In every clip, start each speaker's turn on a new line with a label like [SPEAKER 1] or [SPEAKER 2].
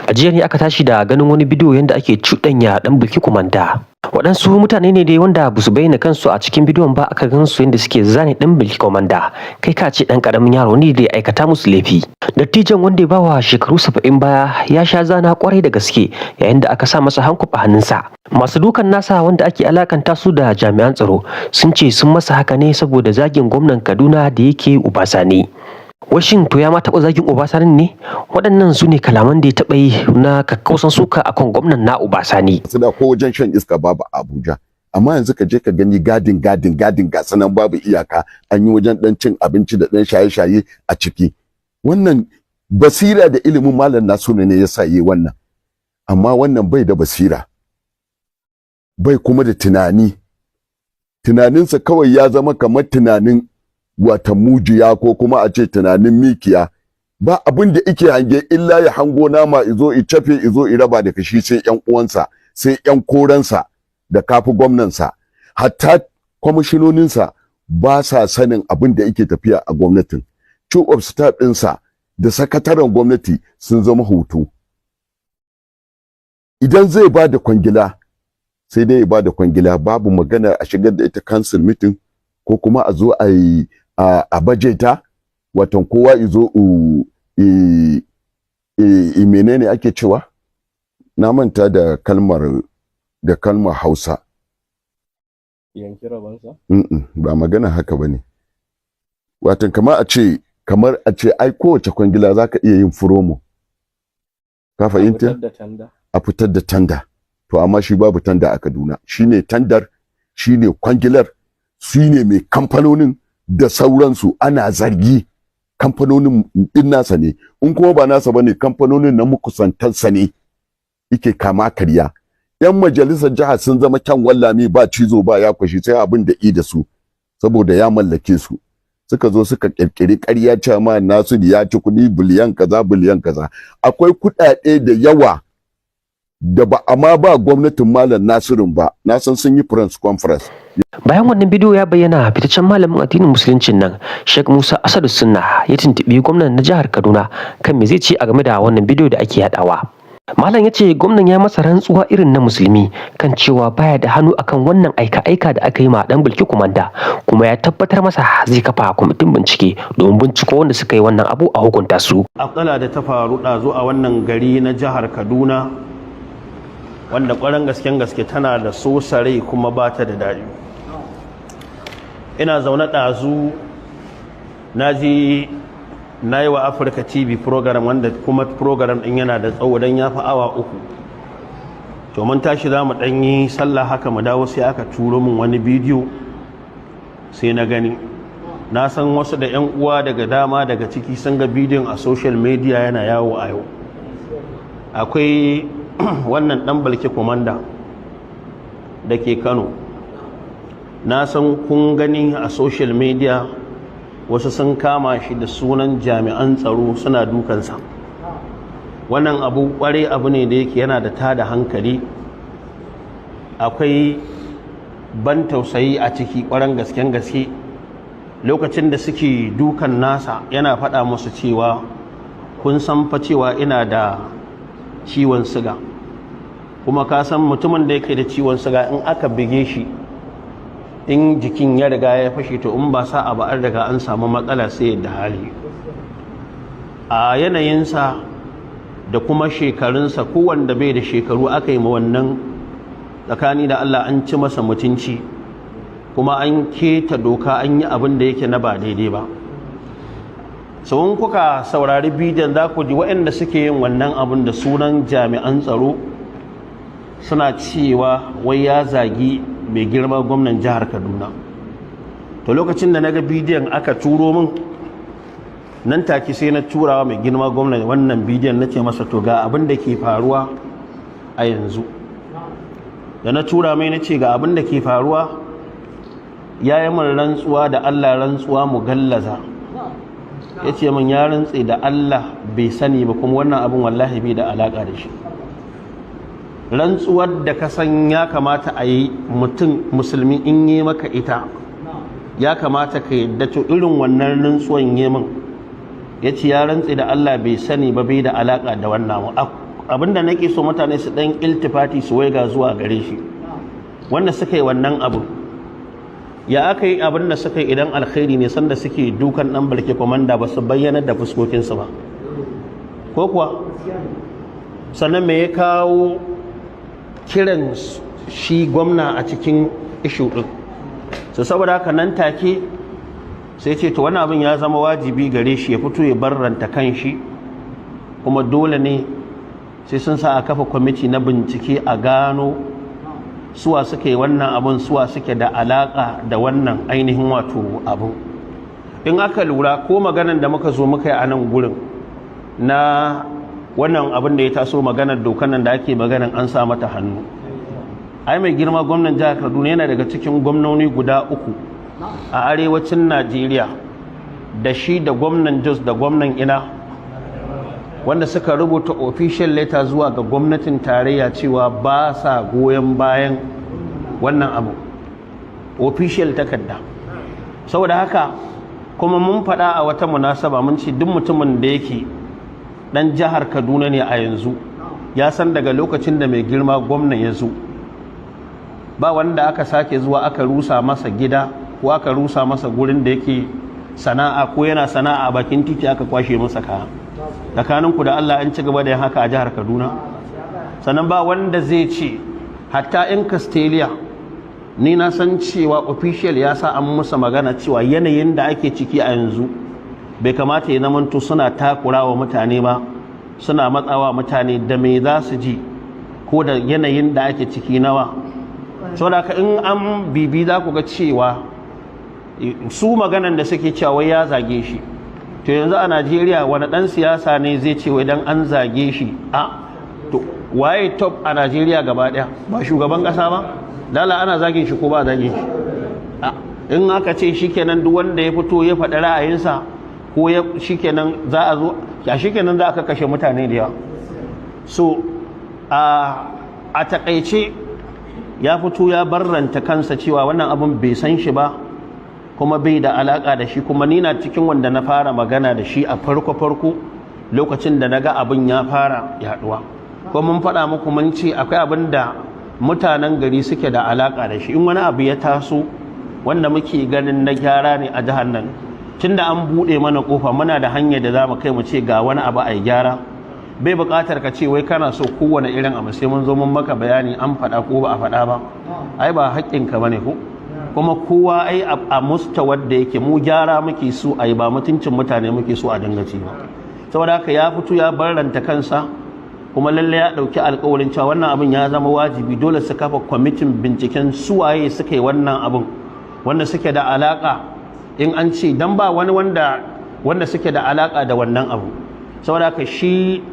[SPEAKER 1] A jiya ne aka tashi da ganin wani bidiyo yadda ake cuɗanya ɗan Bilki Kwamanda. Waɗansu mutane ne dai wanda ba su bayyana kansu a cikin bidiyon ba, aka gan su yadda suke zane ɗan Bilki Kwamanda. Kai ka ce ɗan ƙaramin yaro ne da ya aikata musu laifi. Dattijon wanda ya bawa shekaru 70 baya ya sha zana kwarai da gaske yayin da aka sa masa handcuff a hannunsa. Masu dukan nasa, wanda ake alakanta su da jami'an tsaro, sun ce sun masa haka ne saboda zagin gwamnan Kaduna da yake, Uba Sani. Wai shin to ya ma taɓa zagin Uba Sani ne? Waɗannan su ne kalaman da ya taɓa yi na kakkausan suka akan gwamnan na Uba Sani.
[SPEAKER 2] Su da ko wajen shan iska babu a Abuja, amma yanzu ka je ka gani, garden, garden, garden, ga sanan babu iyaka. An yi wajen dan cin abinci da dan shaye-shaye a ciki. Wannan basira da ilimin Malam Nasiru ne yasa yi wannan, amma wannan bai da basira, bai kuma da tunani. Tunaninsa kawai ya zama kamar tunanin wata mujiya ko kuma a ce tunanin mikiya. Ba abin da ike hange illa ya hango nama, izo i cafe, izo i raba da kashi, sai yan uwansa, sai yan koransa da kafi gwamnansa. Hatta kwamishinoninsa ba sa sanin abin da yake tafiya a gwamnatin. Chief of staff ɗinsa da sakataren gwamnati sun zama hutu. Idan zai ba da kwangila, sai dai ya ba da kwangila, babu magana a shigar da ita council meeting ko kuma a zo a yi a bajeta, watan kowa izo i menene ake cewa, na manta da kalmar Hausa.
[SPEAKER 3] Yanki rabansa?
[SPEAKER 2] Ba magana haka bane. Watan kamar a ce ai kowace kwangila zaka iya yin promo, ka fahimta? A fitar da tanda. To amma shi babu tanda a Kaduna. Shine tandar, shine kwangilar, shine mai kamfanonin da sauransu. Ana zargi kamfanonin din nasa ne, in kuma ba nasa bane, kamfanonin na makusantansa ne yake kama karya. Yan majalisar jiha sun zama kyan wallami, ba cizo ba ya kwashi, sai abin da i da su, saboda ya mallake su. Suka zo suka kirkiri ƙarya cewa ma Nasiru ya ci kuɗi biliyan kaza, biliyan kaza. Akwai kuɗaɗe da yawa da ba amma ba gwamnatin Malam Nasirun ba. Na san sun yi press conference.
[SPEAKER 1] Bayan wannan bidiyo ya bayyana, fitaccen malamin addinin Musuluncin nan, Sheikh Musa Asadu Sunna, ya tuntuɓi gwamnan na jihar Kaduna kan me zai ce a game da wannan bidiyo da ake yadawa. Malam ya ce gwamnan ya masa rantsuwa irin na Musulmi kan cewa baya da hannu akan wannan aika-aika da aka yi ma dan Bilki Kumanda, kuma ya tabbatar masa zai kafa kwamitin bincike domin binciko wanda suka yi wannan abu a hukunta su.
[SPEAKER 4] Akala da ta faru ɗazu a wannan gari na jihar Kaduna, wanda ƙwarar gasken gaske tana da sosare kuma ba ta da daɗi. Ina zaune ɗazu, na ji na yi wa Afirka TV program, wanda kuma program ɗin yana da tsawo don ya fi awa 3. To mun tashi za mu ɗan yi sallah haka mu dawo, sai aka turo min wani bidiyo, sai na gani. Na san wasu da 'yan uwa daga dama daga ciki sun ga bidiyon a social media yana yawo a yau. Akwai wannan ɗan Balki Komanda da ke Kano. Na san kun gani a social media, wasu sun kama shi da sunan jami'an tsaro suna dukansa. Wannan abu kware abu ne da yake yana da tada hankali, akwai ban tausayi a ciki kwaren gasken gaske. Lokacin da suke dukan nasa, yana faɗa musu cewa, "Kun san fa cewa ina da ciwon siga, kuma ka san mutumin da yake da ciwon siga, in aka bige shi, in jikin ya riga ya fashe, to in ba sa abu an riga an samu matsala, sai yadda hali." A yanayinsa da kuma shekarunsa, kowanda bai da shekaru aka yi ma wannan, tsakani da Allah an ci masa mutunci, kuma an keta doka, an yi abin da yake na ba daidai ba. Sau kuka saurari bidiyon, za ku ji waɗanda suke yin wannan abin da sunan jami'an tsaro suna cewa wai ya zagi mai girma gwamnan jihar Kaduna. To lokacin da na ga bidiyon aka turo min, nan take sai na turawa mai girma gwamnan wannan bidiyon. Na ce masa, "To ga abin da ke faruwa a yanzu." Da na tura mai, na ce ga abin da ke faruwa, ya yi min rantsuwa da Allah, rantsuwa mu gallaza. Ya ce min ya rantse da Allah bai sani ba, kuma wannan abin wallahi bai da alaka da shi. Rantsuwar da ka san ya kamata a yi mutum Musulmi in yi maka ita, ya kamata ka yadda. To irin wannan rantsuwan yi min, ya ce ya rantse da Allah bai sani ba, bai da alaka da wannan. Abinda nake so mutane su dan iltifati, su waiga zuwa gare shi, wanda suka yi wannan abu, ya aka yi abin da suka yi? Idan alkhairi ne, sanda suke dukan Dan Balki Komanda ba su bayyana da fuskokinsu ba, ko kuwa? Sannan me ya kawo kiran shi gwamna a cikin issue din su? Saboda haka nan take sai ce to, wani abin ya zama wajibi gare shi ya fito ya barranta kan shi, kuma dole ne sai sun sa a kafa kwamiti na bincike a gano suwa suke wannan abun, suwa suke da alaka da wannan ainihin wato abu. In aka lura, ko maganan da muka zo muka yi a nan gurin na wannan abin da ya taso, maganar dokan nan da ake maganan an sa mata hannu, ai mai girma gwamnan jihar Kaduna yana daga cikin gwamnoni guda uku a arewacin Najeriya, da shi da gwamnan Jos da gwamnan ina, wanda suka rubuta official letter zuwa ga gwamnatin tarayya cewa ba sa goyon bayan wannan abu, official takarda. Saboda haka kuma mun faɗa a wata munasaba, mun ce duk mutumin da yake ɗan jihar Kaduna ne a yanzu ya san daga lokacin da mai girma gwamna ya zo, ba wanda aka sake zuwa aka rusa masa gida ko aka rusa masa gurin da yake sana'a, ko yana sana'a a bakin titi aka kwashe masa kaya. Tsakaninku da Allah, an ci gaba da yin haka a jihar Kaduna? Sannan ba wanda zai ce hatta in Castelia, ni na san cewa official ya sa an musa magana cewa yanayin da ake ciki a yanzu bai kamata ya zamanto suna takura wa mutane ba, suna matsawa mutane da me za su ji ko da yanayin da ake ciki nawa. Saboda haka in an bibi, za ku ga cewa su maganan da suke cewa wai ya zage shi, to yanzu a Najeriya wani dan siyasa ne zai ce wai dan an zage shi? A to, waye top a Najeriya gaba daya? Ba shugaban kasa ba? Lala ana zagin shi ko ba zagin shi? A in aka ce shikenan, duk wanda ya fito ya faɗi ra'ayinsa ko ya shikenan za a zo ya shikenan za a kashe mutane da yawa. So a takaice, ya fito ya barranta kansa cewa wannan abin bai san shi ba kuma bai da alaka da shi. Kuma ni na cikin wanda na fara magana da shi a farko-farko lokacin da na ga abin ya fara yaduwa. Kuma mun faɗa muku, mun ce akwai abin da mutanen gari suke da alaka da shi. In wani abu ya taso wanda muke ganin na gyara ne a jihar nan, tunda an buɗe mana kofa, muna da hanyar da za mu kai mu ce ga wani abu a gyara. Bai buƙatar ka ce wai kana so kowane irin abu sai mun zo mun maka bayani an faɗa ko ba a faɗa ba. Ai ba haƙƙinka bane ko. Kuma kowa ai a mustawar da yake, mu gyara muke so ai, ba mutuncin mutane muke so a dinga ci ba. Saboda haka ya fito ya barranta kansa, kuma lalle ya ɗauki alƙawarin cewa wannan abin ya zama wajibi, dole su kafa kwamitin binciken suwaye suka yi wannan abin, wanda suke da alaƙa. In an ce dan ba wani wanda suke da alaƙa da wannan abu. Saboda haka shi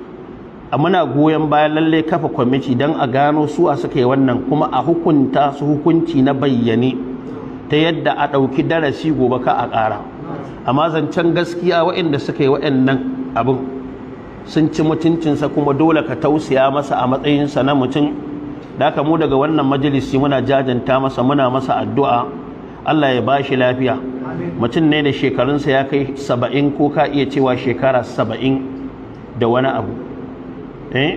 [SPEAKER 4] muna goyon bayan lalle kafa kwamiti don a gano suwa suka yi wannan, kuma a hukunta su hukunci na bayyane ta yadda a ɗauki darasi, gobe ka a ƙara. Amma zancen gaskiya, waɗanda suka yi waɗannan abin sun ci mutuncinsa, kuma dole ka tausaya masa a matsayinsa na mutum. Da haka mu daga wannan majalisi muna jajanta masa, muna masa addu'a Allah ya ba shi lafiya. Mutum ne da shekarunsa ya kai 70, ko ka iya cewa shekara 70 da wani abu. Eh,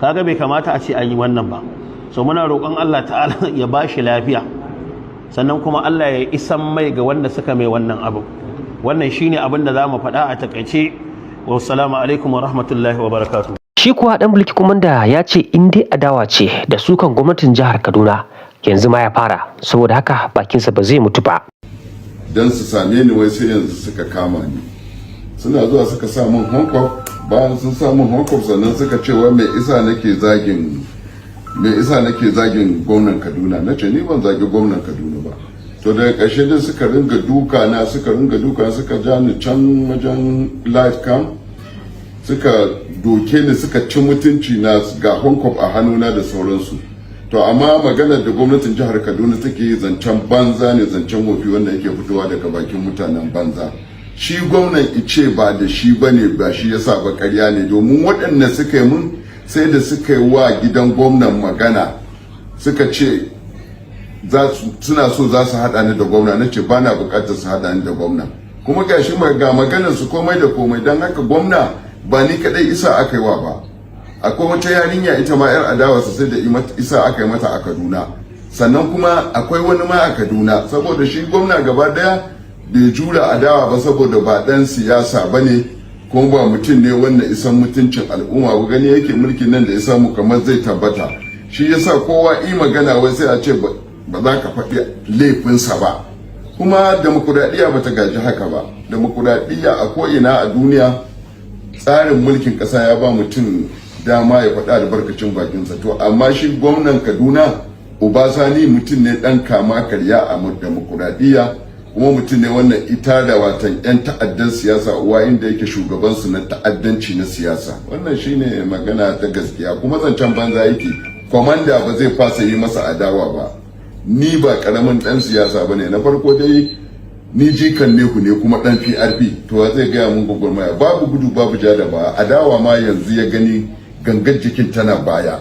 [SPEAKER 4] kaga bai kamata a ce an yi wannan ba. So muna roƙon Allah ta'ala ya ba shi lafiya, sannan kuma Allah ya isan mai ga wanda suka mai wannan abu. Wannan shine abin da za mu faɗa a takaice. Wassalamu alaikum wa rahmatullahi wa barakatuh.
[SPEAKER 1] Shi kuwa Dan Bulki Komanda ya ce in dai adawa ce da sukan gwamnatin jihar Kaduna, yanzu ma ya fara, saboda haka bakinsa ba zai mutu ba.
[SPEAKER 2] Don su same ni, wai sai yanzu suka kama ni, suna zuwa suka sa min handcuff. Bayan sun sa min handcuff, sannan suka ce wai mai isa nake zagin gwamnan Kaduna. Na ce ni ban zagi gwamnan Kaduna ba. To daga ƙarshe dai suka ringa duka na, suka ringa duka, suka ja ni can wajen light camp, suka doke ni, suka ci mutunci na, ga handcuff a hannuna da sauransu. To amma maganar da gwamnatin jihar Kaduna take yi, zancen banza ne, zancen wofi wanda yake fitowa daga bakin mutanen banza. Shi gwamnan ice ba da shi bane, ba shi yasa ba, ƙarya ne, domin waɗanda suka yi mun sai da suka yi wa gidan gwamnan magana, suka ce suna so za su haɗa ni da gwamna. Na ce ba na buƙatar su haɗa ni da gwamna. Kuma gashi ga maganar su, komai da komai. Don haka gwamna ba ni kaɗai isa aka yi wa ba. Akwai wata yarinya, ita ma yar adawa sosai, da isa aka yi mata a Kaduna. Sannan kuma akwai wani ma a Kaduna, saboda shi gwamna gaba daya bai jura adawa ba, saboda ba dan siyasa ba ne, kuma ba mutum ne wanda isan mutuncin al'umma ba. Gani yake mulkin nan da ya samu kamar zai tabbata. Shi yasa kowa yi magana, wai sai a ce ba za ka faɗi laifinsa ba. Kuma demokuraɗiyya ba ta gaji haka ba. Demokuraɗiyya a ko'ina a duniya, tsarin mulkin ƙasa ya ba mutum dama ya faɗi albarkacin bakinsa. To amma shi gwamnan Kaduna, Uba Sani, mutum ne ɗan kama karya a demokuraɗiyya, kuma mutum ne wannan ita da watan 'yan ta'addan siyasa uwa, inda yake shugabansu na ta'addanci na siyasa. Wannan shine magana ta gaskiya, kuma zancen banza yake. Kwamanda ba zai fasa yi masa adawa ba. Ni ba karamin dan siyasa ba ne. Na farko dai, ni jikan nehu ne kuma dan PRP. To zai gaya mun gwagwarmaya? Babu gudu, babu ja da ba. Adawa ma yanzu ya gani gangar jikin tana baya.